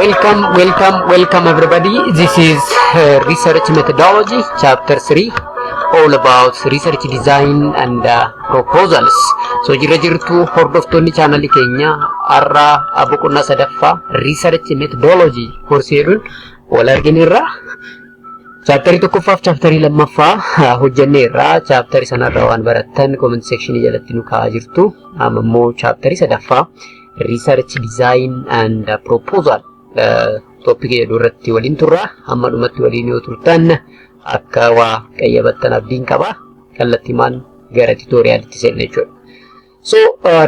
Welcome, welcome, welcome everybody. This is Research Methodology, Chapter 3, all about research design and proposals. So jira jirtu hordoftoonni chaanalii keenya, har'a boqonnaa sadaffaa Research Methodology koorsii jedhuun wal argineerra. Chapterii tokkoffaaf chapterii lammaffaa hojjenneerra. Chapterii sanarra waan barattan comment section jalatti nu kaa'aa jirtu. Amma immoo chapterii sadaffaa Research Design and Proposal topic jedhu irratti waliin turra. Hamma dhumatti waliin yoo turtan akka waa qayyabattan abdiin qaba. Kallattiimaan gara tutorialitti seenna jechuudha. So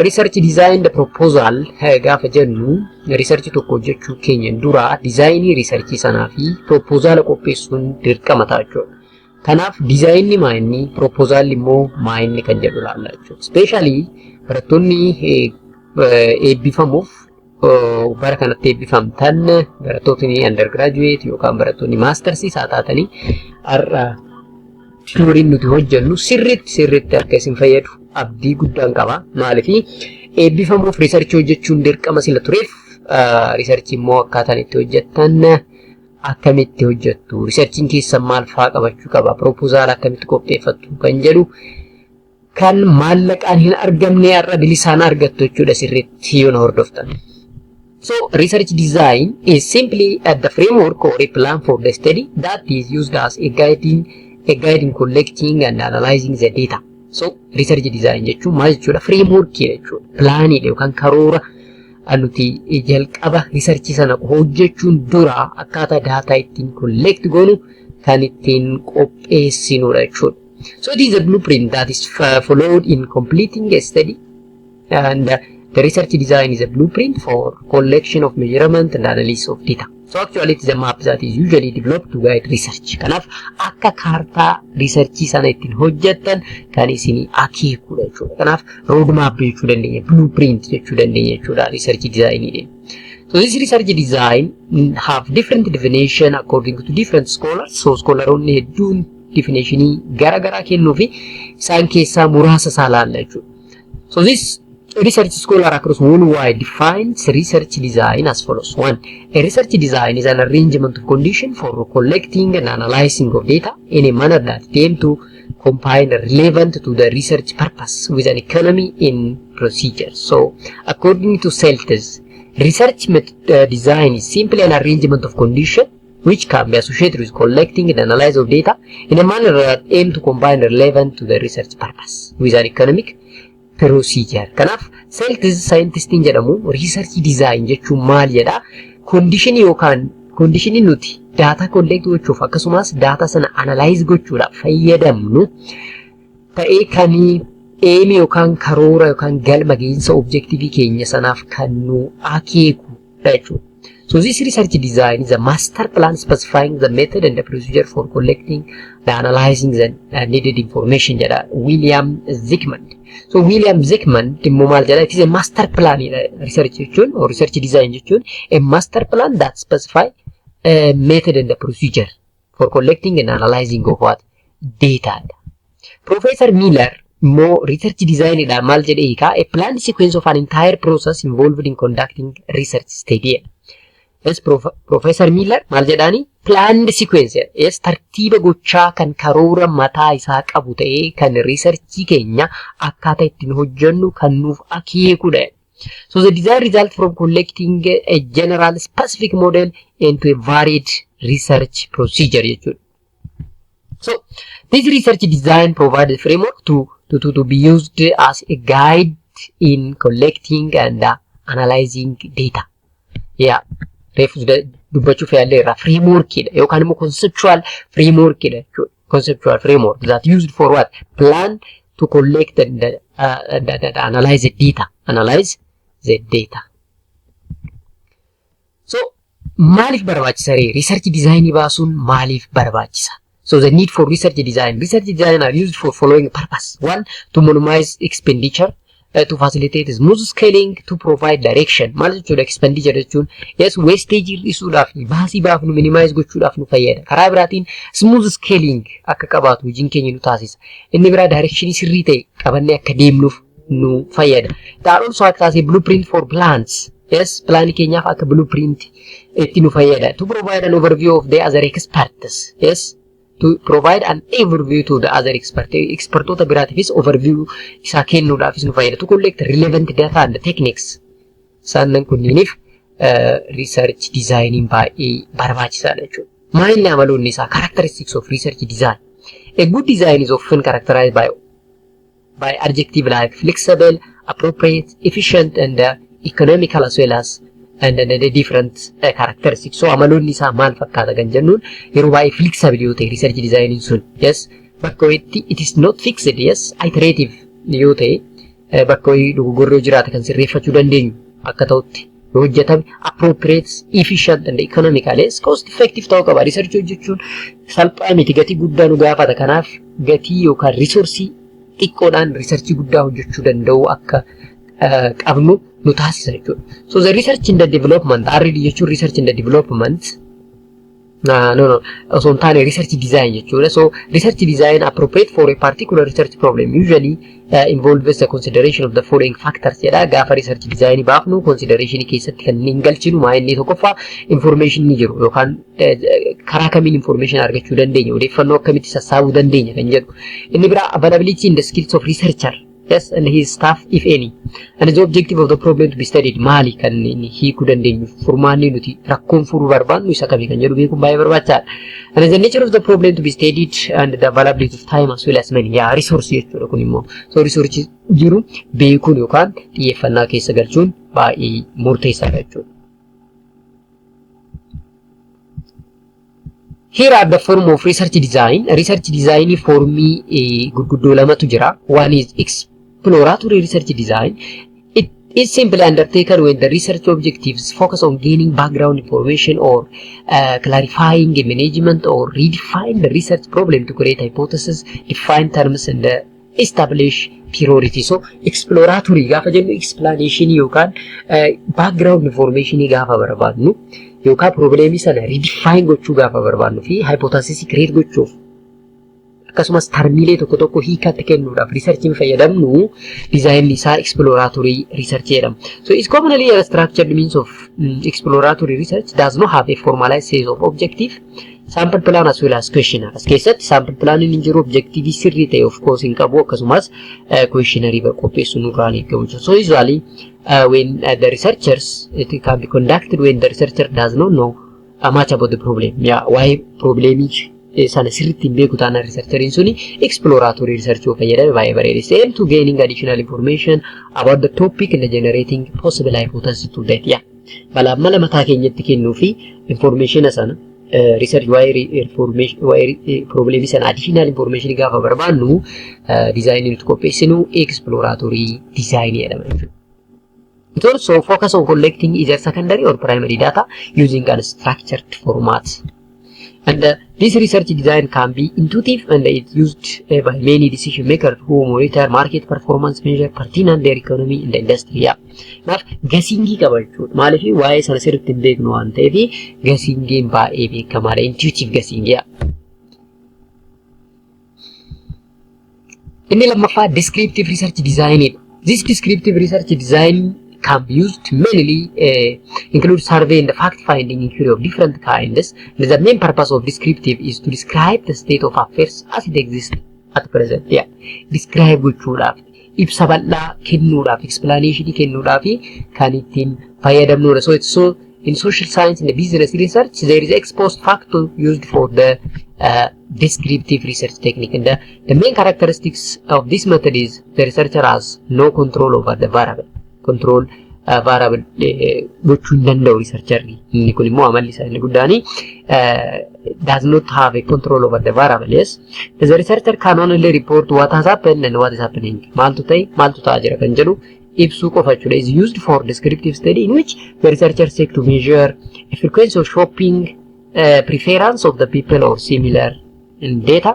research design the proposal gaafa jennu, research tokko hojjechuu keenya dura designii researchii sanaa fi proposala qopheessuun dirqama ta'a jechuudha. Kanaaf designni maa inni, proposalli immoo maa inni kan jedhu ilaalla jechuudha. Especially barattoonni eebbifamuuf bara kanatti eebbifamtan, barattootni undergraduate yookaan barattoonni mastersii isaa taatanii, har'a theoryn nuti hojjennu sirriitti sirriitti akka isin fayyadu abdii guddaan qaba. Maaliif? Eebbifamuuf researchii hojjechuun dirqama sila tureef, researchii immoo akkaataan itti hojjettan akkamitti hojjettu, researchiin keessan maal fa'aa qabachuu qaba, proposala akkamitti qopheeffattu kan jedhu kan maallaqaan hin argamne har'a bilisaan argattu jechuudha sirriitti yoo na hordoftan. So research design is simply at the framework or a plan for the study that is used as a guide in collecting and analyzing the data. So research design jechuun maal jechuudha? Framework jechuudha. Planiidha yookaan karoora nuti jalqaba research sana hojjechuun dura akkaataa daataa ittiin collect goonu kan ittiin qopheessinudha jechuudha. So it is a blueprint that is followed in completing a study, and the research design is a blueprint for collection of measurement and analysis of data. So actually it is a map that is usually developed to guide research. Kanaaf akka kaartaa researchii sana ittiin hojjettan kan isin akeekudha jechuudha. Kanaaf road map jechuu dandeenya, blueprint jechuu dandeenya jechuudha research design. So this research design have different definition according to different scholars. So scholaroonni hedduun definitionii gara garaa kennuu fi isaan keessaa muraasa isaa laalla jechuudha. So this research scholar across worldwide defines research design as follows. One, a research design is an arrangement of condition for collecting and analyzing of data in a manner that aim to combine relevant to the research purpose with an economy in procedure. So, according to Seltz, research design is simply an arrangement of condition which can be associated with collecting and analysis of data in a manner that aim to combine relevant to the research purpose with an economic procedure. Kanaaf Seltz scientistiin jedhamu research design jechuun maal jedha? Condition yookaan conditionii nuti data collect gochuuf akkasumas data sana analyze gochuudhaaf fayyadamnu ta'ee kan aim yookaan karoora yookaan galma gahinsa objectivii keenya sanaaf kan nu akeekudha jechuudha. So this research design is a master plan specifying the method and the procedure for collecting the analyzing the needed information jedha William Zikmund. So William Zikmund immoo maal jedha? It is a master plan research jechuun or research design jechuun a master plan that specify a method and the procedure for collecting and analyzing of what? Data. Professor Miller immoo research design dha maal jedhee hiikaa? A planned sequence of an entire process involved in conducting research study. Yes, Professor Miller maal jedhaani? Planned sequence. Yes, tartiiba gochaa kan karoora mataa isaa qabu ta'ee kan researchii keenya akkaataa ittiin hojjennu kan nuuf akeekudha. So the design result from collecting a general specific model into a varied research procedure jechuudha. So this research design provided framework to be used as a guide in collecting and analyzing data. Yeah. Reefu dubbachuuf yaalleerra, frameworkidha yookaan immoo conceptual frameworkidha jechuudha. Conceptual framework that used for what? Plan to collect and analyze the data. Analyze the data. So maaliif barbaachisa ree? Research design baasuun maaliif barbaachisa? So the need for research design. Research design are used for following purpose. One, to minimize expenditure, to facilitate smooth scaling, to provide direction. Maal jechuudha expenditure jechuun? Yes, wastage hir'isuudhaaf, baasii baafnu minimize gochuudhaaf nu fayyada. Karaa biraatiin smooth scaling akka qabaatu hojiin keenya nu taasisa. Inni biraa directionii sirrii ta'e qabannee akka deemnuuf nu fayyada. That also acts as a blueprint for plans. Yes, planii keenyaaf akka blueprint itti nu fayyada. To provide an overview of the other experts. Yes, to provide an overview to the other expert. Expertoota biraatiifis overview isaa kennuudhaafis nu fayyada. To collect relevant data and techniques. Isaan kunniiniif research designiin baay'ee barbaachisaadha jechuudha. Maalini amaloonni isaa? Characteristics of research design. A good design is often characterized by adjective like flexible, appropriate, efficient and economical as well as and the different characteristics. So amaloonni isaa maal fakkaata kan jennuun, yeroo baay'ee flexible yoo ta'e research designiin sun, yes, bakka wayiitti it is not fixed, yes, iterative yoo ta'e, bakka wayii dogoggorri yoo jiraate kan sirreeffachuu dandeenyu akka ta'utti yoo hojjetame, appropriate, efficient and economical, yes, cost effective ta'uu qaba. Research hojjechuun salphaa miti, gatii guddaa nu gaafata. Kanaaf gatii yookaan resourceii xiqqoodhaan researchii guddaa hojjechuu danda'u akka qabnu nu taasisa jechuudha. So the research in the development, R&D jechuun research in the development, no, osoo hin taane research design jechuudha. So research design appropriate for a particular research problem usually involves the consideration of the following factors jedha. Gaafa research design baafnu consideration keessatti kan hin galchinu maa inni? Tokkoffaa, information ni jiru yookaan karaa kamiin information argachuu dandeenya, odeeffannoo akkamitti sassaabuu dandeenya kan jedhu. Inni biraa, availability in the skills of researcher, yes, and his staff, if any, and the objective of the problem to be studied, maali kan inni hiikuu dandeenyu, furmaanni nuti rakkoon furuu barbaannu isa kami kan jedhu beekuun baay'ee barbaachisaadha. And the nature of the problem to be studied and the availability of time as well as money, yaa, resource jechuudha kun immoo. So resource jiru beekuun yookaan xiyyeeffannaa keessa galchuun baay'ee murteessaadha jechuudha. Here are the form of research design. Research design formii gurguddoo lamatu jira. One is exploratory research design. It is simply undertaken when the research objectives focus on gaining background information or clarifying a management or redefine the research problem to create hypothesis, define terms and establish priority. So exploratory gaafa jennu explanation yookaan background information gaafa barbaadnu yookaan problemii sana redefine gochuu gaafa barbaadnu fi hypothesis create gochuuf, akkasumas termiilee tokko tokko hiikatti kennuudhaaf researchiin fayyadamnu, designni isaa exploratory research jedhama. So it's commonly a structured means of exploratory research does not have a formalized set of objective, sample plan as well as questionnaire. As keessatti sample plan hin jiru, objective sirrii ta'e of course hin qabu, akkasumas questionnaire qopheessuun nurraan eegamu. So usually when the researchers, it can be conducted when the researcher does not know much about the problem. Yeah, waa'ee problemii sana sirriitti hin beeku taanaan researcheriin suni exploratory research yoo fayyadame baay'ee bareeda. Aim to gaining additional information about the topic and generating possible hypothesis to that. Yeah. Balaaf mala mataa keenyatti kennuu fi information sana research waa'ee information waa'ee problemii sana additional information gaafa barbaannu design nuti qopheessinu exploratory design jedhama jechuudha. It also focus on collecting either secondary or primary data using a structured format. And this research design can be intuitive and it's used by many decision makers who monitor market performance measure pertinent their economy in the industry. Yeah. Kanaaf guessingii qaba jechuudha. Maaliif? Waa'ee sana sirriitti hin beeknu waan ta'eef guessingiin baay'ee beekamaadha. Intuitive guessing. Yeah. Inni lammaffaa descriptive research design. This descriptive research design can be used mainly include survey and fact finding inquiry of different kinds. And the main purpose of descriptive is to describe the state of affairs as it exists at present. Yeah. Describe gochuudhaaf, ibsa bal'aa kennuudhaaf, explanation kennuudhaaf kan ittiin fayyadamnudha. So it's so in social science and business research there is ex post facto used for the descriptive research technique, and the main characteristics of this method is the researcher has no control over the variable. Control variable gochuu hin danda'u researcherri. Inni kun immoo amalli isaa inni guddaani does not have a control over the variable. Yes, the researcher can only report what has happened and what is happening. Maaltu ta'e, maaltu ta'aa jira kan jedhu ibsuu qofa jechuudha. Is used for descriptive study in which the researcher seek to measure a frequency of shopping preference of the people or similar in data.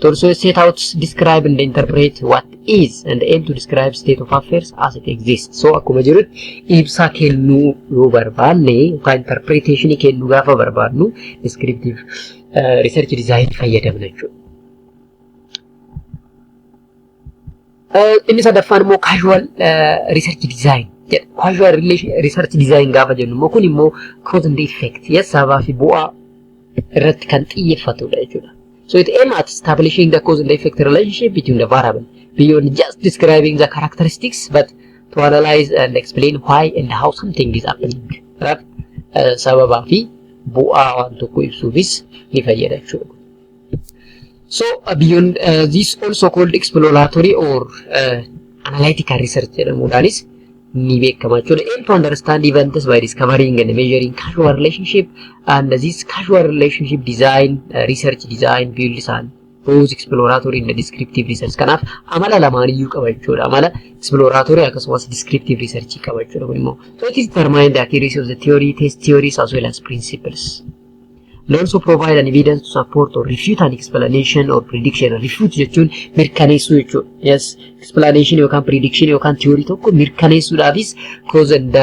To also set out, describe and interpret what is and aim to describe state of affairs as it exists. So akkuma jirutti ibsa kennuu yoo barbaanne yookaan interpretation kennuu gaafa barbaannu descriptive research design fayyadamna jechuudha. Inni sadaffaan immoo causal research design. Jedha. Causal research design gaafa jennu immoo kun immoo cause and effect, yes, sababaa fi bu'aa irratti kan xiyyeeffatudha jechuudha. So it aim at establishing the cause and effect relationship between the variable beyond just describing the characteristics, but to analyze and explain why and how something is happening. Kanaaf sababaa fi bu'aa waan tokko ibsuufis ni fayyada jechuudha. So beyond this, also called exploratory or analytical research jedhamuudhaanis ni beekama jechuudha. Aim to understand events by discovering and measuring causal relationship, and this causal relationship design, research design builds on both exploratory and descriptive research. Kanaaf amala lamaaniyyuu qaba jechuudha. Amala exploratory akkasumas descriptive research qaba jechuudha kun immoo. So it is determine the accuracy of the theory, test theories as well as principles. And also provide an evidence to support or refute an explanation or prediction. Refute jechuun mirkaneessuu jechuudha. Yes, explanation yookaan prediction yookaan theory tokko mirkaneessuudhaafis cause and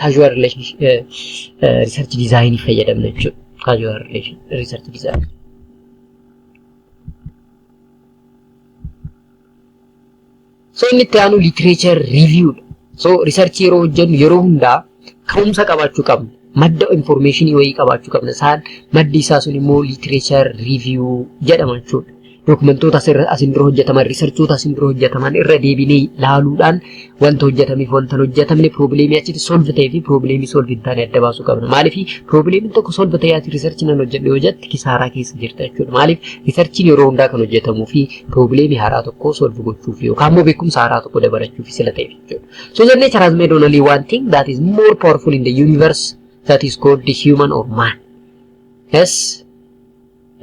causal relationship research design fayyadamna jechuudha. Causal relation research design. So inni itti aanu literature review dha. So research yeroo hojjennu yeroo hundaa ka'umsa qabaachuu qabna. Madda informationii wayii qabaachuu qabna. Isaan maddi isaa sun immoo literature review jedhama jechuudha. Dokumentoota asin dura hojjetaman, researchoota asin dura hojjetaman irra deebinee laaluudhaan wanta hojjetameef wanta hin hojjetamne, problemii achitti solve ta'ee fi problemii solve hin taane adda baasuu qabna. Maaliif problemiin tokko solve ta'ee ati researchii nan hojjedhe yoo jette kisaaraa keessa jirta jechuudha. Maaliif researchiin yeroo hundaa kan hojjetamuu fi problemii haaraa tokko solve gochuuf yookaan immoo beekumsa haaraa tokko dabalachuuf sila ta'eef jechuudha. So the nature has made only one thing that is more powerful in the universe, that is called the human or man. Yes.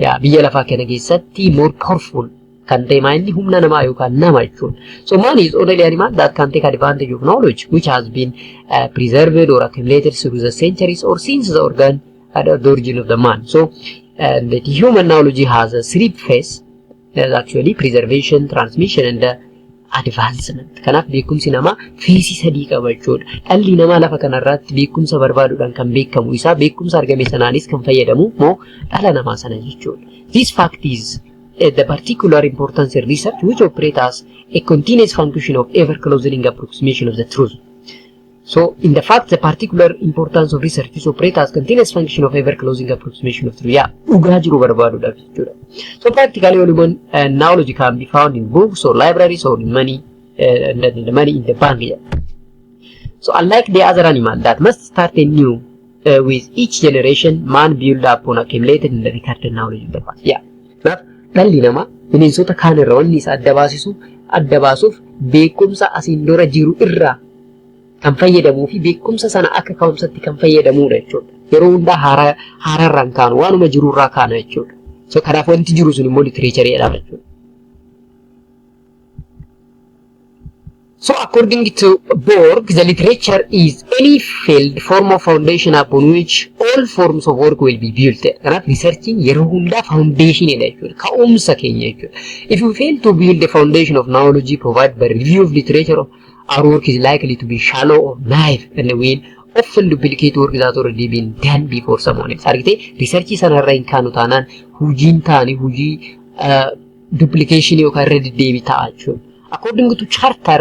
Yaa, biyya lafaa kana keessatti more powerful kan ta'e maa inni humna namaa yookaan nama jechuudha. So man is only animal that can take advantage of knowledge which has been preserved or accumulated through the centuries or since the organ the origin of the man. So the human knowledge has a three phase. There's actually preservation, transmission and advancement. Kanaaf beekumsi namaa phaseii sadii qaba jechuudha. Dhalli namaa lafa kanarratti beekumsa barbaaduudhaan kan beekamu isaa, beekumsa argame sanaanis kan fayyadamu immoo dhala namaa sana jechuudha. This fact is the particular importance in research, which operate as a continuous function of ever closing approximation of the truth. So, in the fact, the particular importance of research is operate as continuous function of ever closing approximation of truth. Yeah, dhugaa jiru barbaaduudhaaf jechuudha. So, practically all human knowledge can be found in books or libraries or in money, the money in the bank. Yeah. So, unlike the other animal that must start anew with each generation, man build up on accumulated and recorded knowledge of the past. Yeah. Kanaaf dhalli namaa bineensota kaan irraa wanni isa adda baasisu adda baasuuf beekumsa asiin dura jiru irraa kan fayyadamuu fi beekumsa sana akka ka'umsatti kan fayyadamudha jechuudha. Yeroo hundaa haaraarraan kaanu, waanuma jirurraa kaana jechuudha. So kanaaf wanti jiru sun immoo literatureii jedhama jechuudha. So according to Borg, the literature is any field form of foundation upon which all forms of work will be built. Kanaaf researching yeroo hundaa foundation dha jechuudha. Ka'umsa keenya jechuudha. If we fail to build the foundation of knowledge provided by review of literature, our work is likely to be shallow or naive and will often duplicate work that already been done before someone else. Argitee, researchii sanarra hin kaanu taanaan hojiin taane hojii duplication yookaan irra deddeebii ta'a jechuudha. According to Charter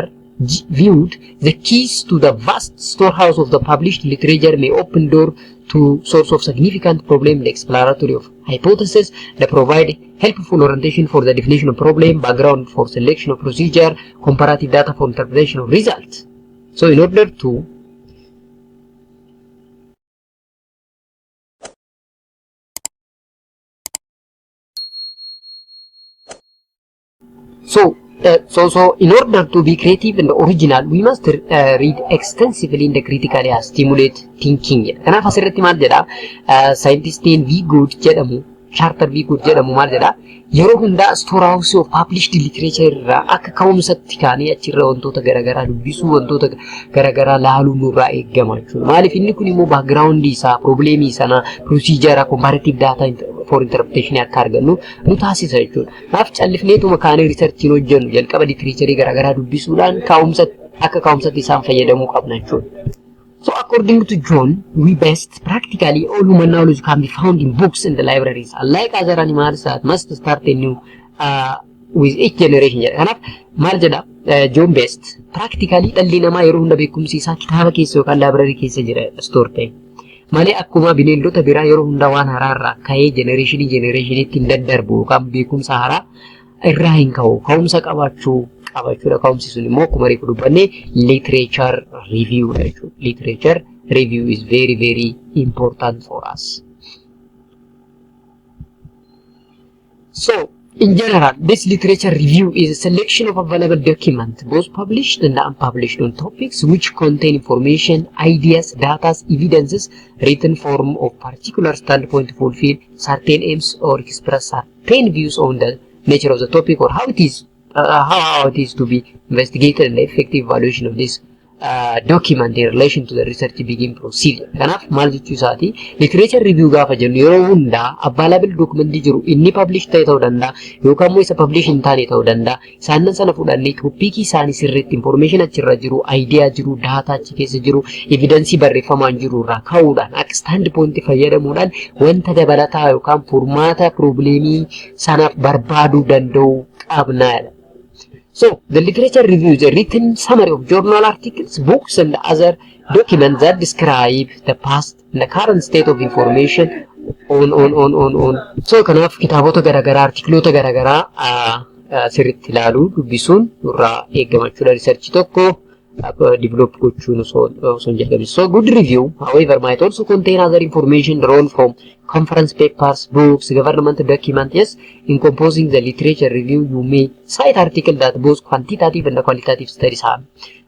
viewed, the keys to the vast storehouse of the published literature may open door to source of significant problem, the exploratory of hypothesis that provide helpful orientation for the definition of problem, background for selection of procedure, comparative data for interpretation of results. So in order to so in order to be creative and original, we must read extensively and critically as stimulate thinking jedha. Kanaaf asirratti maal jedha? Scientistiin V Good jedhamu, Charter V Good jedhamu maal jedha? Yeroo hundaa storehouse of published literature irraa akka ka'umsatti kaanii achirra wantoota garaagaraa dubbisuu, wantoota garaagaraa laaluu nurraa eegama jechuudha. Maaliif inni kun immoo background isaa, problemii sana, procedure, comparative data for interpretation akka argannu nu taasisa jechuudha. Kanaaf callifneetuma kaanii researchiin hojjennu jalqaba literature garaagaraa dubbisuudhaan ka'umsa akka ka'umsatti isaan fayyadamuu qabna jechuudha. So according to John W. Best, practically all human knowledge can be found in books in the libraries. Unlike other animals that must start anew with each generation jedha. Kanaaf maal jedha John Best, practically dhalli namaa yeroo hunda beekumsi isaa kitaaba keessa yookaan library keessa jira store ta'e. Malee akkuma bineeldota biraa yeroo hunda waan haaraa irraa ka'ee generationii generationitti hin daddarbu yookaan beekumsa haaraa irraa hin ka'u. Ka'umsa qabaachuu qaba jechuudha. Ka'umsi sun immoo akkuma reefu dubbanne literature review dha jechuudha. Literature review is very, very important for us. So, in general, this literature review is a selection of available documents, both published and unpublished, on topics which contain information, ideas, data, evidences, written form of particular standpoint to fulfill certain aims or express certain views on the nature of the topic or how it is to be investigated and the effective evaluation of this document in relation to the research begin procedure. Kanaaf maal jechuu isaati? Literature review gaafa jennu yeroo hundaa available documentii jiru inni publish ta'e ta'uu danda'a yookaan immoo isa publish hin taane ta'uu danda'a. Isaanan sana fudhannee topicii isaanii sirriitti information achirra jiru, idea jiru, data achi keessa jiru, evidence barreeffamaan jiru irraa ka'uudhaan akka stand point fayyadamuudhaan wanta dabalataa yookaan furmaata problemii sanaaf barbaaduu danda'u qabna. So, the literature review is a written summary of journal articles, books, and other documents that describe the past and the current state of information on. So, kanaaf kitaabota garaagaraa, artikloota garaagaraa sirriitti ilaaluu, dubbisuun nurraa eegama jechuudha. Research tokko develop gochuun osoo hin jalqabin. So, good review, however, might also contain other information drawn from conference papers, books, government documents. Yes, in composing the literature review, you may cite article that both quantitative and qualitative studies have.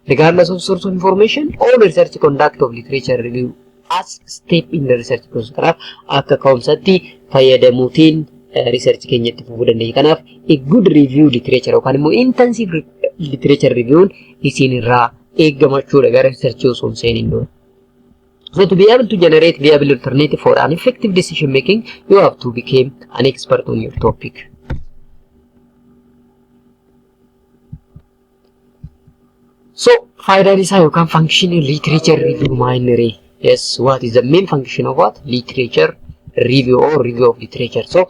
Regardless of source of information, all research conduct of literature review as step in the research process. Kanaaf akka ka'umsatti fayyadamuutiin research keenya itti fufuu dandeenya. Kanaaf a good review literature yookaan immoo intensive literature review'n isin irraa eegama jechuudha gara research osoo hin seeniin dura. So to be able to generate viable alternative for an effective decision making, you have to become an expert on your topic. So faayidaan isaa yookaan function literature review maal? Yes, what is the main function of what? Literature review or review of literature. So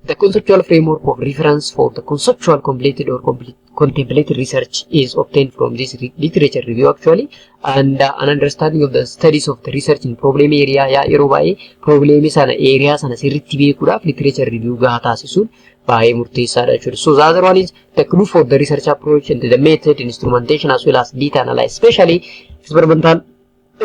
the conceptual framework of reference for the conceptual completed or complete contemplated research is obtained from this literature review actually, and an understanding of the studies of the research in problem area. Yaa, yeroo baay'ee problemii sana, area sana sirriitti beekuudhaaf literature review gahaa taasisuun baay'ee murteessaadha jechuudha. So the other one is the clue for the research approach and the method, instrumentation, as well as data analysis, especially experimental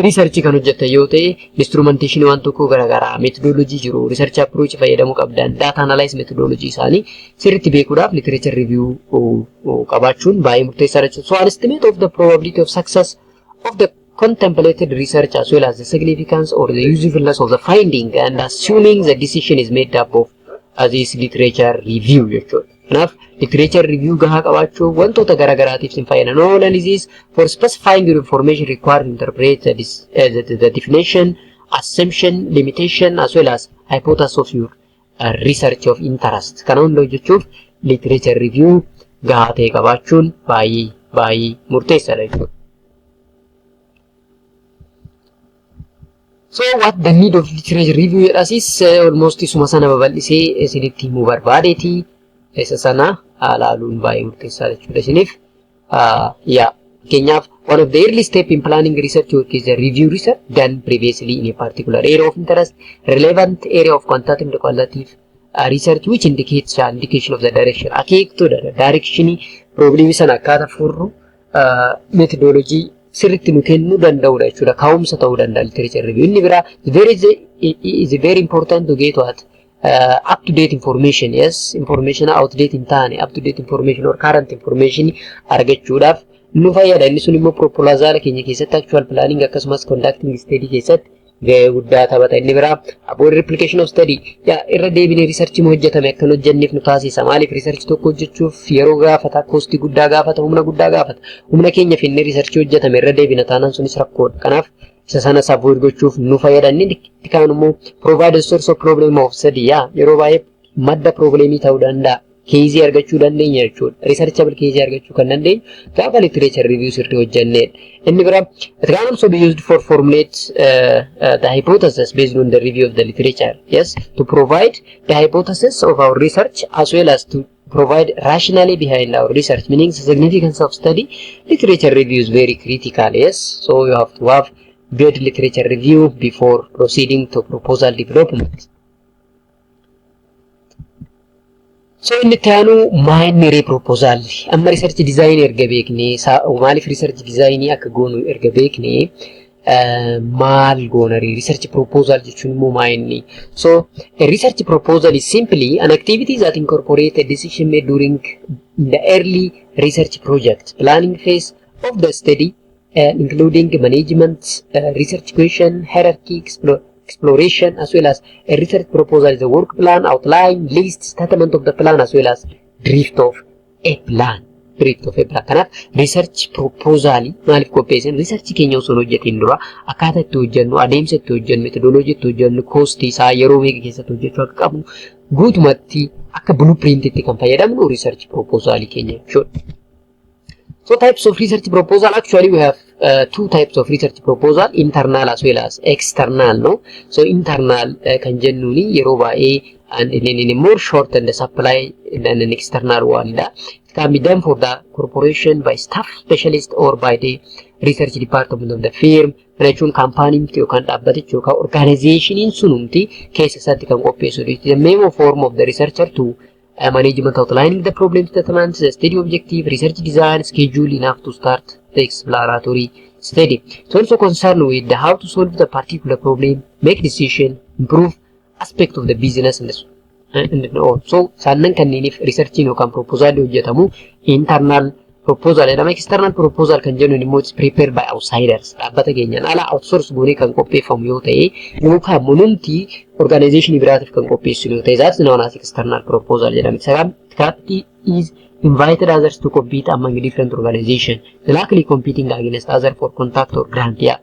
research kan hojjettan yoo ta'e, instrumentation waan tokko garaagaraa, methodology jiru, research approach fayyadamuu qabdan, data analysis methodology isaanii sirriitti beekuudhaaf literature review qabaachuun baay'ee murteessaadha jechuudha. So an estimate of the probability of success of the contemplated research as well as the significance or the usefulness of the finding and assuming the decision is made up of this literature review jechuudha. Kanaaf literature review gahaa qabaachuu wantoota garaagaraatiif sin fayyada. No analysis for specifying your information required to interpret the definition, assumption, limitation, as well as hypothesis of your research of interest. Kana hunda hojjechuuf literature review gahaa ta'e qabaachuun baay'ee baay'ee murteessaadha jechuudha. So what the need of literature review jedhasis almost isuma sana babal'isee isinitti himuu barbaadeeti. Isa sana ilaaluun baay'ee murteessaadha jechuudha isiniif. Yaa, fakkeenyaaf, one of the early step in planning research work is a review research done previously in a particular area of interest, relevant area of quantitative and qualitative research, which indicates indication of the direction. Akeektuudha. Directionii problemii sana akkaataa furru methodology sirriitti nu kennuu danda'udha jechuudha. Ka'umsa ta'uu danda'a literature review. Inni biraa very is very important to get what up to date information. Yes, information outdate hin taane, up to date information or current information argachuudhaaf nu fayyada. Inni sun immoo proposal keenya keessatti, actual planning akkasumas conducting study keessatti gahee guddaa taphata. Inni biraa avoid replication of study. Yaa, irra deebinee research hojjetame akka hin hojjenneef nu taasisa. Maaliif? Research tokko hojjechuuf yeroo gaafata, costii guddaa gaafata, humna guddaa gaafata. Humna keenya finnee research hojjetame irra deebina taanaan sunis rakkoodha. Kanaaf isa sanas avoid gochuuf nu fayyada. Inni kaan immoo provide a source of problem of study. Yaa, yeroo baay'ee madda problemii ta'uu danda'a. Caseii argachuu dandeenya jechuudha. Researchable caseii argachuu kan dandeenyu gaafa literature review sirrii hojjenneedha. Inni biraa, it can also be used for formulate the hypothesis based on the review of the literature. Yes, to provide the hypothesis of our research as well as to provide rationally behind our research, meaning the significance of study. Literature review is very critical, yes. So you have to have good literature review before proceeding to proposal development. So inni itti aanu maayinni ree proposal amma research design erga beekne, maaliif research design akka goonu erga beekne, maal goona research proposal jechuun immoo maayinni? So a research proposal is simply an activity that incorporates a decision made during the early research project planning phase of the study, including management, research question, hierarchy, exploration, as well as a research proposal is a work plan, outline, list, statement of the plan, as well as draft of a plan. Draft of a plan. Kanaaf research proposal maaliif qopheessan? Research keenya osoo hin hojjetin dura akkaataa itti hojjennu, adeemsa itti hojjennu, methodology itti hojjennu, cost isaa, yeroo meeqa keessatti hojjechuu akka qabnu guutumatti akka blueprintitti kan fayyadamnu research proposal keenya jechuudha. So types of research proposal, actually we have two types of research proposal, internal as well as external, no? So internal kan jennuuni yeroo baay'ee and in a more short and the supply than an external one dha. It can be done for the corporation by staff specialist or by the research department of the firm. Kana jechuun kaampaaniin yookaan dhaabbatichi yookaan organizationiin sunumti keessa isaatti kan qopheessu. It is a memo form of the researcher to management outlining the problem statement, the study objective, research design, schedule enough to start the exploratory study. It's also concerned with the how to solve the particular problem, make decision, improve aspect of the business and all. So saannan kanneeniif researchiin yookaan proposalli hojjetamu internal proposal jedhama. External proposal kan jennuun immoo it's prepared by outsiders. Dhaabbata keenyaan ala outsource goonee kan qopheeffamu yoo ta'e yookaan munumti organization biraatiif kan qopheessinu yoo ta'e, that's known as external proposal jedhama. It is invited others to compete among different organization, likely competing against other for contact or grant. Yeah.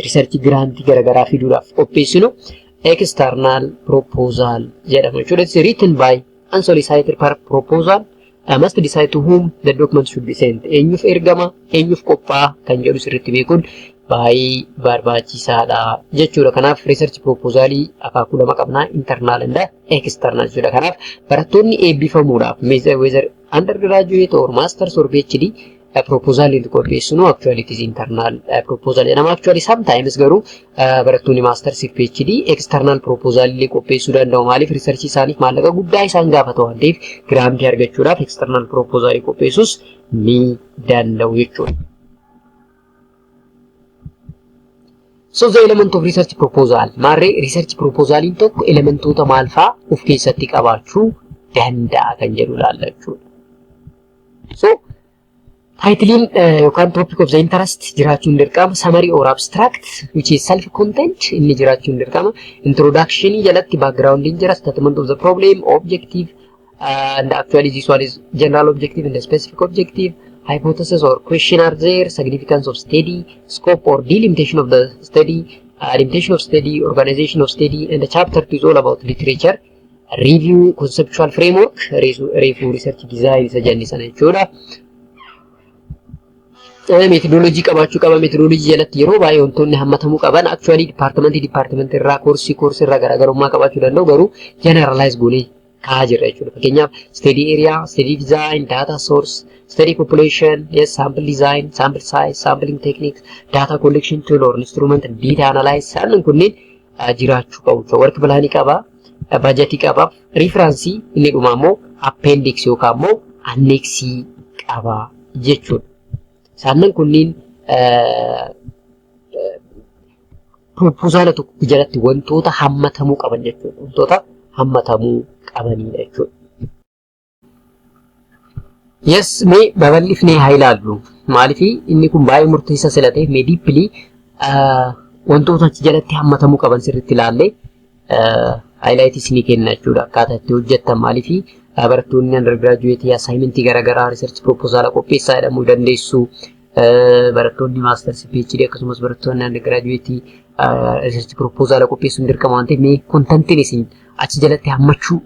Research grant garaagaraa fiduudhaaf qopheessinu external proposal jedhama jechuudha. It's written by unsolicited proposal must decide to whom the document should be sent. Eenyuuf ergama, eenyuuf qophaa'a kan jedhu sirriitti beekuun baay'ee barbaachisaadha jechuudha. Kanaaf research proposalii akaakuu lama qabnaa, internal and external jechuudha. Kanaaf barattoonni eebbifamuudhaaf, whether undergraduate or masters or PhD, proposal inni qopheessinu actually it is internal proposal jedhama. Actually sometimes garuu barattoonni masters fi PhD external proposal illee qopheessuu danda'u. Maaliif? Research isaaniif maallaqa guddaa isaan gaafata waan ta'eef grantii argachuudhaaf external proposal qopheessuus ni danda'u jechuudha. So the element of research proposal, maarree research proposaliin tokko elementoota maal fa'aa of keessatti qabaachuu danda'a kan jedhu ilaalla jechuudha. So titleiin yookaan topic of the interest jiraachuun dirqama. Summary or abstract, which is self content, inni jiraachuun dirqama. Introduction jalatti background jira, statement of the problem, objective, and actually this one is general objective and the specific objective, hypothesis or question are there, significance of study, scope or delimitation of the study, limitation of study, organization of study, and the chapter 2 is all about literature review, conceptual framework, reefuu research design isa jenne sana jechuudha. Methodology qabaachuu qaba. Methodology jalatti yeroo baay'ee wantoonni hammatamuu qaban actually departmentii departmentii irraa, koorsii koorsii irraa garaagarummaa qabaachuu danda'u, garuu generalize goonee kaa'aa jirra jechuudha. Fakkeenyaaf study area, study design, data source, study population, yes, sample design, sample size, sampling techniques, data collection tool or instrument, data analysis isaan kunneen jiraachuu qabu. Work planii qaba, budgetii qaba, referenceii, inni dhumaa immoo appendix yookaan immoo annexii qaba jechuudha. Isaan kunniin proposala tokko jalatti wantoota hammatamuu qaban jechuudha. Wantoota hammatamuu qabanidha jechuudha. Yes, mee babal'ifnee haa ilaallu. Maaliif inni kun baay'ee murteessaa sila ta'eef, mee deeply wantoota achi jalatti hammatamuu qaban sirriitti ilaallee highlightii isinii kenna jechuudha. Akkaataa itti hojjettan, maaliif barattoonni undergraduate assignmentii garaagaraa research proposala qopheessaa jedhamuu dandeessu. Barattoonni masters, PhD, akkasumas barattoonni undergraduate research proposala qopheessuun dirqama waan ta'eef, mee contentiin isin achi jalatti hammachuu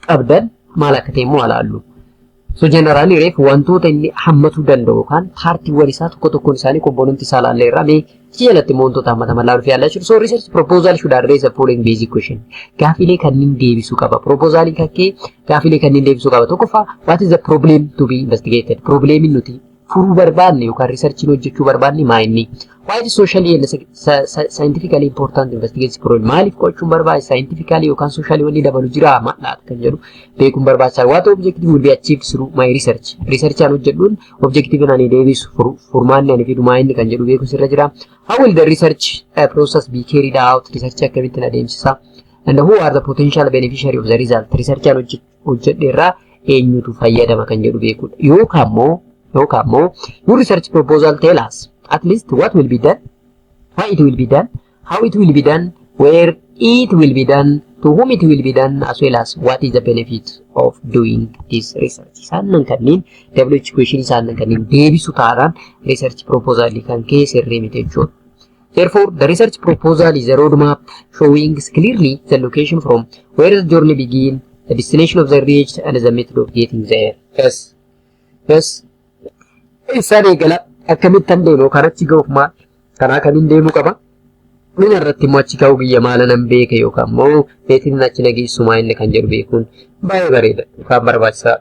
qabdan maal akka ta'e immoo ilaallu. So generally reef wantoota inni hammatuu danda'u yookaan partiiwwan isaa tokko tokkoon isaanii componentii isaa ilaallee irraa mee achi jalatti immoo wantoota hammataman ilaaluuf yaallaa jechuudha. So research proposal should address the following basic question. Gaafilee kanneen deebisuu qaba. Proposaliin kakkee gaafilee kanneen deebisuu qaba. Tokkoffaa, what is the problem to be investigated? Problemiin nuti furuu barbaanne yookaan researchiin hojjechuu barbaanne maa inni? Why is socially and scientifically important investigate this problem? Maaliif qo'achuun barbaachisa? Scientifically yookaan socially wanni dabalu jira maal kan jedhu beekuun barbaachisaadha. What objective will be achieved through my research? Research aan hojjedhuun objective ani deebisu, furmaanni ani fidu maa inni kan jedhu beekuun sirra jira. How will the research process be carried out? Research akkamittiin adeemsisa? And who are the potential beneficiary of the result? Research aan hojjedhe irraa eenyutu fayyadama kan jedhu beekuudha. Yookaan immoo your research proposal tell us at least what will be done, why it will be done, how it will be done, where it will be done, to whom it will be done, as well as what is the benefit of doing this research. Isaan kanneen WH question isaan kanneen deebisu taanaan research proposal kan kee sirrii miti jechuudha. Therefore, the research proposal is a roadmap showing clearly the location from where the journey begin, the destination of the reached, and the method of getting there. Yes. Isaan eegala akkamittan deemu yookaan achi ga'uuf maal karaa kamiin deemuu qaba? Dhuma irratti immoo achi ga'uu biyya maala nan beeka yookaan immoo meetiin achi nageessu maa inni kan jedhu beekuun baay'ee bareeda yookaan barbaachisaadha.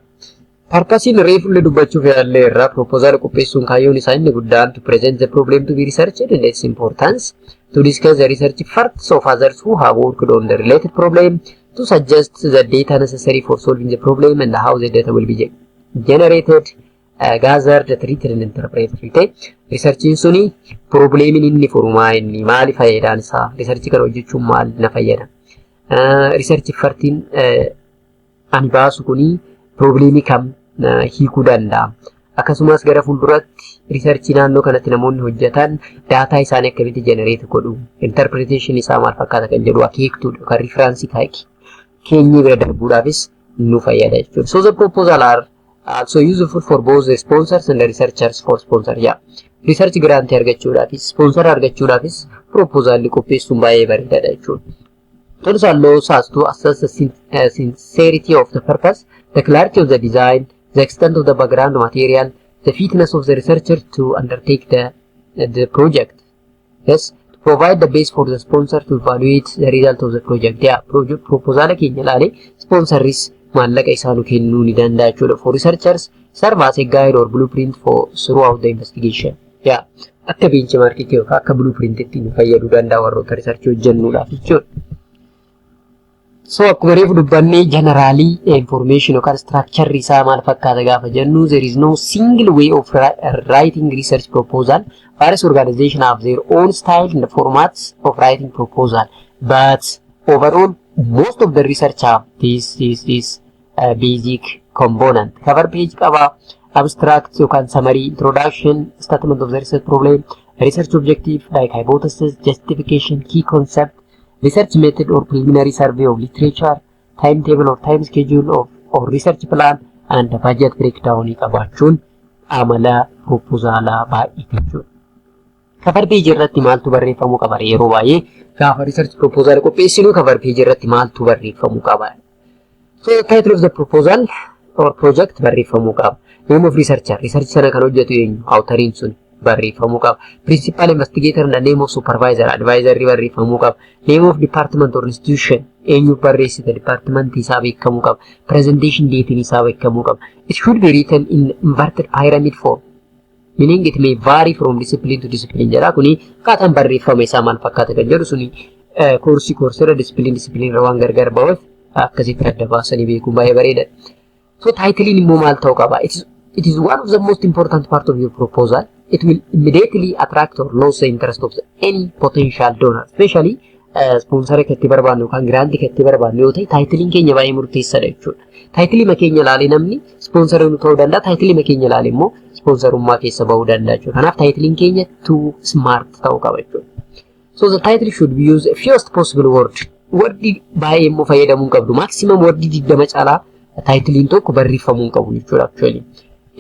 Purposeiin reefullee dubbachuuf yaallee irraa proposal qopheessuun kaayyoon isaa inni guddaan to present the problem to be researched and its importance, to discuss the research efforts of others who have worked on the related problem, to suggest the data necessary for solving the problem and how the data will be generated, gathered, treated and interpreted. Researchiin suni problemiin inni furu maa inni, maali faayidaan isaa, researchii kana hojjechuun maal na fayyada? Research effortiin ani baasu kuni problemii kam hiikuu danda'a? Akkasumas gara fuulduratti researchii naannoo kanatti namoonni hojjetan data isaanii akkamitti generate godhu, interpretation isaa maal fakkaata kan jedhu akeektuudha yookaan referenceii keenyee bira darbuudhaafis nu fayyada jechuudha. So the proposal are also useful for both the sponsors and the researchers for sponsor. Yeah. Research grant argachuudhaafis sponsor argachuudhaafis proposalli qopheessuun baay'ee bareedaadha jechuudha. Also allows us to assess the sincerity of the purpose, the clarity of the design, the extent of the background material, the fitness of the researcher to undertake the project. Yes, to provide the base for the sponsor to evaluate the result of the project. Yeah, project proposal keenya ilaalee sponsoris maallaqa isaa nu kennuu ni danda'a jechuudha. For researchers, serve as a guide or blueprint for throughout the investigation. Yeah, akka benchmarkiitti yookaan akka blueprintitti nu fayyaduu danda'a warroota research hojjennuudhaaf jechuudha. So akkuma reefu dubbannee generally information yookaan structure isaa maal fakkaata gaafa jennu, there is no single way of writing research proposal. Various organizations have their own style and formats of writing proposal. But overall, most of the research have this basic component. Cover page qaba, abstract yookaan summary, introduction, statement of the research problem, research objective like hypothesis, justification, key concept, research method or preliminary survey of literature, timetable or time schedule of or research plan, and budget breakdown qabaachuun amala proposalaa baay'ee jechuudha. Cover page irratti maaltu barreeffamuu qaba? Yeroo baay'ee gaafa research proposal qopheessinu cover page irratti maaltu barreeffamuu qaba? So title of the proposal or project barreeffamuu qaba. Name of researcher, research sana kan hojjetu eenyu? Authoriin sun barreeffamuu qaba. Principal investigator and name of supervisor, advisor barreeffamuu qaba. Name of department or institution, eenyu barreessite, department isaa beekamuu qaba. Presentation date isaa beekamuu qaba. It should be written in inverted pyramid form, meaning it may vary from discipline to discipline jedha. Kuni akkaataan barreeffama isaa maal fakkaata kan jedhu suni coursei courseirra, discipline discipline irra waan gargar ba'uuf akkasitti adda baasanii beekuun baay'ee bareedaadha. So titleiin immoo maal ta'uu qaba? It is one of the most important part of your proposal. It will immediately attract or lose the interest of any potential donor. Especially sponsor kan itti barbaannu yookaan grantii kan itti barbaannu yoo ta'e titleiin keenya baay'ee murteessaadha jechuudha. Titleii keenya ilaalee namni sponsor nu ta'uu danda'a. Titleii keenya ilaalee immoo sponsorummaa keessa bahuu danda'a jechuudha. Kanaaf titleiin keenya too smart ta'uu qaba jechuudha. So the title should be used fewest possible word. Wordii baay'ee immoo fayyadamuu hin qabdu. Maximum wordii 20 caalaa titleiin tokko barreeffamuu hin qabu jechuudha actually.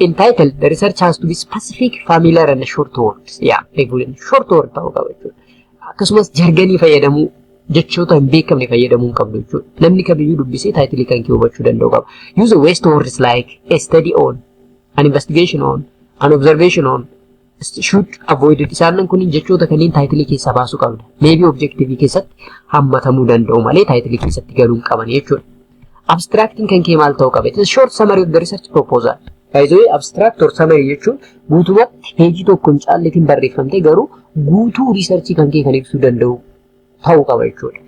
In title, the research has to be specific, familiar and short words. Yeah, short word ta'uu qaba jechuudha. Akkasumas jargonii fayyadamuu Jechoota hin beekamne fayyadamuu hin qabdu jechuudha. Namni kamiyyuu dubbisee title kan kee hubachuu danda'u qaba. Use waste words like a study on, an investigation on, an observation on should avoid it. Isaan kun jechoota kanneen title keessaa baasuu qabda. Maybe objective keessatti hammatamuu danda'u malee title keessatti galuu hin qaban jechuudha. Abstractiin kan kee maal ta'uu qaba? It is a short summary of the research proposal. By the way, abstract or summary jechuun guutumatti peejii tokko hin caalleetiin barreeffamtee garuu guutuu researchii kan kee kan ibsuu danda'u ta'uu qaba jechuudha.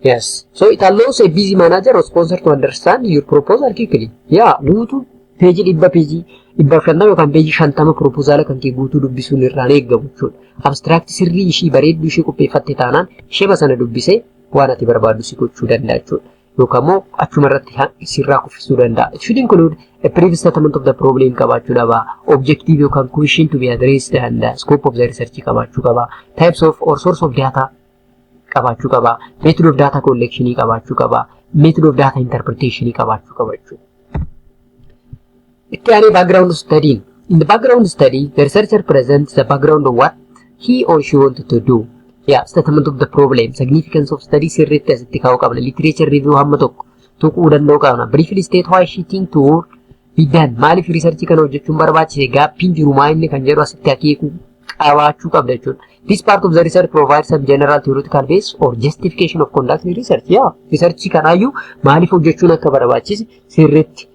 Yes. So it allows a busy manager or sponsor to understand your proposal quickly. Yeah, guutuu peejii 100, peejii 150 yookaan peejii 50 proposala kan kee guutuu dubbisuun irraan eeggamu jechuudha. Abstract sirrii ishii bareedduu ishee qopheeffatte taanaan ishee sana dubbisee waan ati barbaaddu si gochuu danda'a jechuudha. Yookaan immoo achuma irratti sirraa kuffisuu danda'a. It should include a brief statement of the problem qabaachuu qaba. Objective yookaan question to be addressed and scope of the research qabaachuu qaba. Types of or source of data qabaachuu qaba. Method of data collection qabaachuu qaba. Method of data interpretation qabaachuu qaba jechuudha. Itti aanee background study. In the background study, the researcher presents the background of what he or she wanted to do. Yeah, statement of the problem, significance of study sirriitti asitti kaa'uu qabna. Literature review hamma tokko tuquu danda'uu qabna. Briefly state why she think to be done. Maaliif research kana hojjechuun barbaachise, gapiin jiru maa inni kan jedhu asitti akeekuu qabaachuu qabda jechuudha. This part of the research provides some general theoretical base or justification of conducting research. Yeah, research kanaayyuu maaliif hojjechuun akka barbaachise sirriitti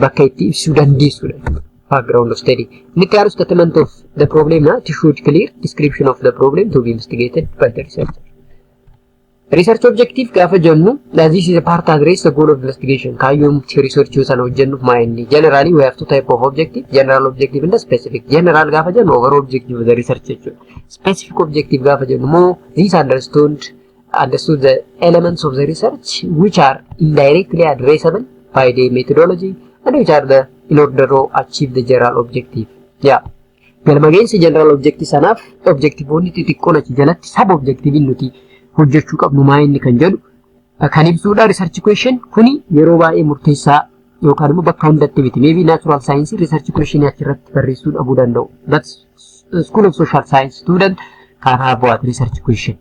bakka itti ibsuu dandeessudha. Background of study. Inni itti aanu statement of the problem na, it should clear description of the problem to be investigated by the researcher. Research objective gaafa jennu, this is a part address the goal of investigation. Kaayyoon research sana hojjennuuf maa inni? Generally, we have two type of objective: general objective and specific. General gaafa jennu overall objective of the research jechuudha. Specific objective gaafa jennu immoo this understood the elements of the research which are indirectly addressable by the methodology and which are the in order to achieve the general objective. Yeah. Galma geensi general objective sanaaf objectiveonni xixiqqoon achi jalatti sub objective nuti hojjechuu qabnu maa inni kan jedhu kan ibsuudha. Research question kuni yeroo baay'ee murteessaa yookaan immoo bakka hundatti miti. Maybe natural science research question achirratti barreessuu dhabuu danda'u. But school of social science student can have what research question.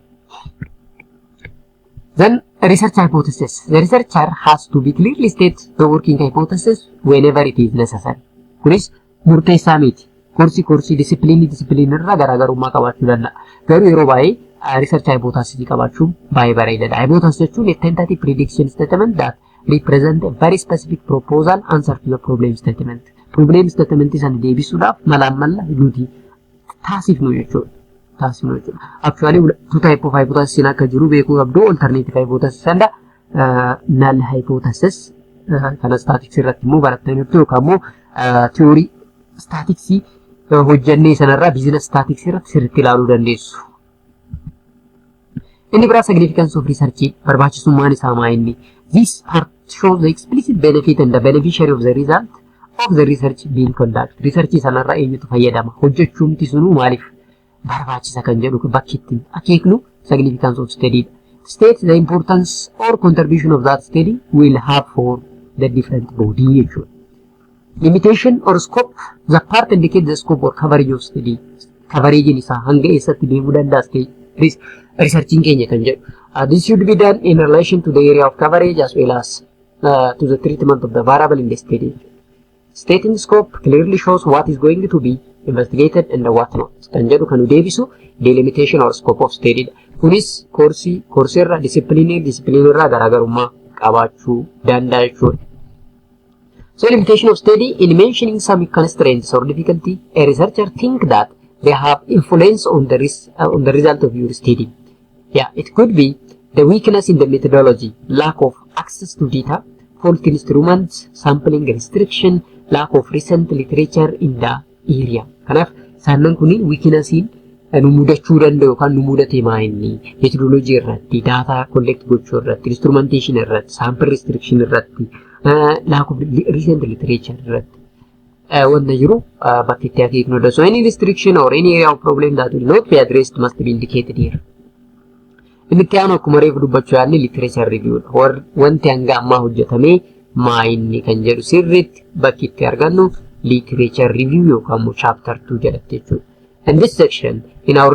Then research hypothesis. The researcher has to be clearly state the working hypothesis whenever it is necessary. Kunis murteessaa miti. Koorsii koorsii, discipline discipline irraa garaagarummaa qabaachuu danda'a. Garuu yeroo baay'ee research hypothesis qabaachuun baay'ee bareedaadha. Hypothesis jechuun a tentative prediction statement that represent a very specific proposal answer to the problem statement. Problem statement sana deebisuudhaaf malaan malla nuti taasifnu jechuudha. Taasifnu jechuudha. Actually, two type of hypothesis akka jiru beekuu qabdu: alternative hypothesis and null hypothesis. Kana statistics irratti immoo barattaniirtu yookaan immoo theory statistics hojjannee sanarraa business statistics irratti sirriitti ilaaluu dandeessu. Inni biraa significance of research, barbaachisummaan isaa maa inni? This part shows the explicit benefit and the beneficiary of the result of the research being conducted. Research sanarraa eenyutu fayyadama? Hojjechuumti sunuu maaliif barbaachisa kan jedhu bakki ittiin akeeknu significance of study. State the importance or contribution of that study will have for the different body jechuudha. Limitation or scope, the part indicate the scope or coverage of study. Coverage isaa hanga eessatti deemuu danda'a researchiin keenya kan jedhu. This should be done in relation to the area of coverage as well as to the treatment of the variable in the study. Stating scope clearly shows what is going to be investigated and what not. Kan jedhu kan nu deebisu delimitation or scope of study dha. Kunis koorsii koorsiirra, discipline discipline irraa garaagarummaa qabaachuu danda'a jechuudha. So limitation of study: in mentioning some constraints or difficulty, a researcher think that they have influence on the result of your study. Yeah, it could be the weakness in the methodology, lack of access to data, faulty instruments, sampling restriction, lack of recent literature in the area. Kanaaf isaannan kunniin weaknessiin nu mudachuu danda'u yookaan nu mudate maa inni methodology irratti, data collect gochuu irratti, instrumentation irratti, sample restriction irratti, lack of recent literature irratti wanta jiru bakki itti akeeknudha. So any restriction or any area of problem that will not be addressed must be indicated here. Inni itti aanu akkuma reefu dubbachuu yaalli literature review dha. Wanti hanga ammaa hojjetamee maa inni kan jedhu sirriitti bakki itti argannu literature review yookaan immoo chapter 2 jedhatti jechuudha. In this section, in our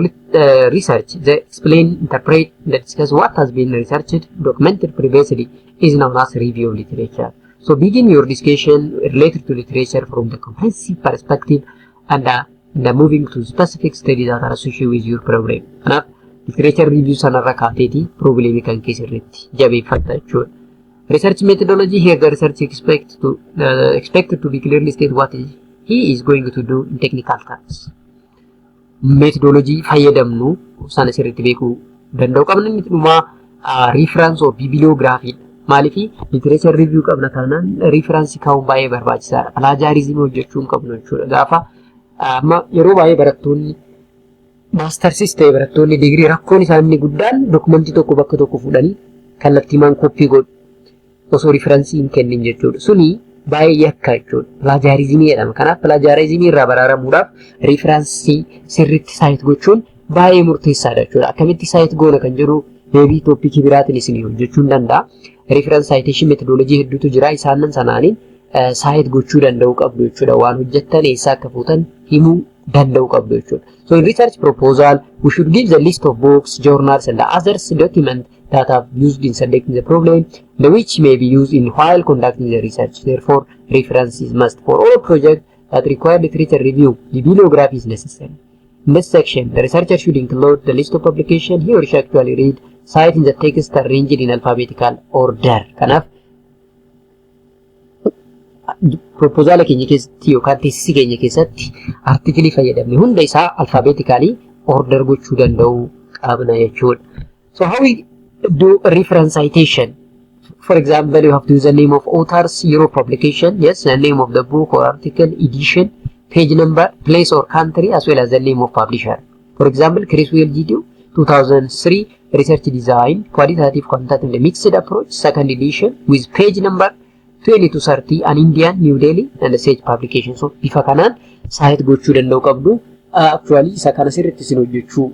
research, the explain, interpret, and discuss what has been researched, documented previously is known as review of literature. So begin your discussion related to literature from the comprehensive perspective and the moving to specific studies that are associated with your problem. Kanaaf literature review sanarra kaateeti problemii kan kee sirriitti jabeeffatta jechuudha. Research methodology: here the research expected to be clearly state what he is going to do in technical terms. Methodology fayyadamnu sana sirriitti beekuu danda'u qabna. Inni dhumaa reference or bibliography. Maaliif literature review qabna taanaan reference kaa'uun baay'ee barbaachisaadha. Plagiarism hojjechuu hin qabnu jechuudha. Gaafa amma yeroo baay'ee barattoonni mastersis ta'e barattoonni digirii rakkoon isaanii guddaan dokumentii tokko bakka tokko fuudhanii kallattiimaan copy godhu osoo referencii hin kennin jechuudha. Suni baay'ee yakka jechuudha. Plagiarismii jedhama. Kanaaf plagiarismii irraa baraaramuudhaaf referencii sirriitti cite gochuun baay'ee murteessaadha jechuudha. Akkamitti cite goona kan jedhu maybe topicii biraatiin isin hojjechuu hin danda'a. Reference citation methodology hedduutu jira. Isaan sanaaniin cite gochuu danda'uu qabdu jechuudha. Waan hojjettan eessaa akka fuutan himuu danda'uu qabdu jechuudha. So in research proposal, we should give the list of books, journals and others documents that have used in selecting the problem, the which may be used in while conducting the research. Therefore, reference is must. For all projects that require literature review, bibliography is necessary. In this section, the researcher should include the list of publication he or she actually read, citing the text arranged in alphabetical order. Kanaaf proposala keenya keessatti yookaan thesisii keenya keessatti articleii fayyadamne hunda isaa alphabetically order gochuu danda'uu qabna jechuudha. So how we do reference citation? For example, you have to use the name of authors, year of publication, yes, the name of the book or article, edition, page number, place or country, as well as the name of publisher. For example, Creswell GD 2003, Research Design, Qualitative, Quantitative, and Mixed Approach, second edition, with page number 20 to 30, an Indian, New Delhi, and the Sage publication. So, bifa kanaan cite gochuu danda'u qabdu. Actually, isa kana sirriitti isin hojjechuu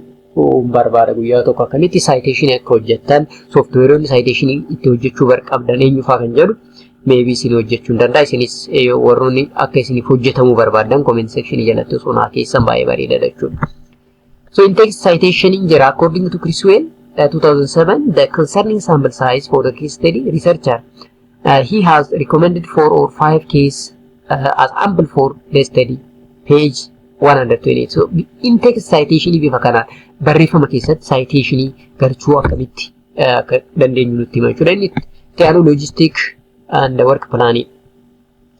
barbaada guyyaa tokko akkamitti citation akka hojjettan, softwareonni citation itti hojjechuu qabdan eenyufaa kan jedhu maybe isin hojjechuu hin danda'a. Isinis warroonni akka isiniif hojjetamuu barbaadan comment section jalatti osoo naa keessan baay'ee bareedaadha jechuudha. So in text citation in jira, according to Creswell 2007, the concerning sample size for the case study researcher, he has recommended four or five case as ample for the study, page 128. So in text citation bifa kanaan barreeffama keessatti citation galchuu akkamitti akka dandeenyu nutti hima jechuudha. Inni itti aanu logistic and work planning.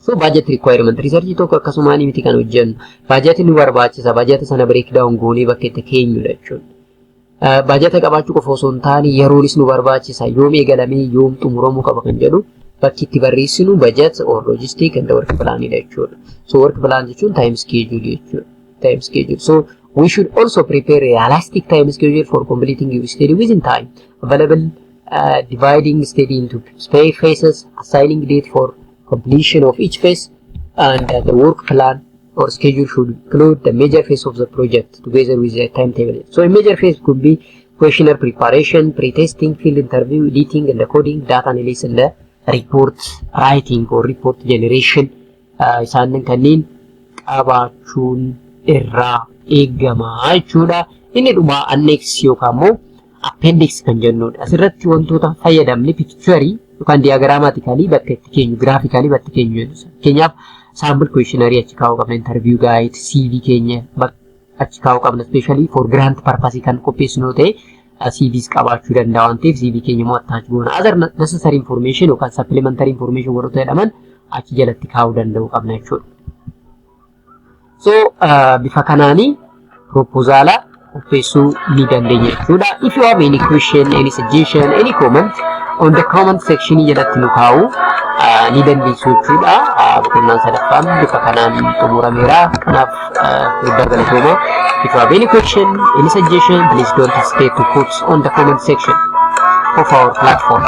So budget requirement research tokko akkasumaan miti kan hojjennu. Budget nu barbaachisa. Budget sana break down goonee bakka itti keenyudha jechuudha. Budget qabaachuu qofa osoo hin taane yeroonis nu barbaachisa. Yoom eegalamee yoom xumuramuu qaba kan jedhu bakki itti barreessinu budget or logistic and work plan dha jechuudha. So work plan jechuun time schedule jechuudha. Time schedule. So we should also prepare realistic time schedule for completing your study within time. Available, dividing study into phases, assigning date for completion of each phase, and the work plan or schedule should include the major phase of the project together with the timetable. So a major phase could be questionnaire preparation, pre-testing, field interview, editing and coding, data analysis and the report writing or report generation. Isaan kanneen qabaachuun irraa eegamaa jechuudha. Inni dhuma annex yookaan immoo appendix kan jennudha. Asirratti wantoota fayyadamne pictureii yookaan diagrammatically bakka itti keenyu, graphically bakka itti keenyu jedhu. Fakkeenyaaf sample questionnaire achi kaa'uu qabna, interview guide, CV keenya achi kaa'uu qabna. Especially for grant purpose kan qopheessinu yoo ta'e CVs qabaachuu danda'a waan ta'eef CV keenya immoo attach goona. Other necessary information yookaan supplementary information warroota jedhaman achi jalatti kaa'uu danda'uu qabna jechuudha. So bifa kanaanii proposala qopheessuu ni dandeenya jechuudha. If you have any question, any suggestion, any comment on the comment section jalatti nu kaa'uu ni dandeessu jechuudha. Boqonnaan sadaffaan bifa kanaan xumurameera. Kanaaf guddaa galatooma. If you have any question, any suggestion, please don't hesitate to put on the comment section of our platform.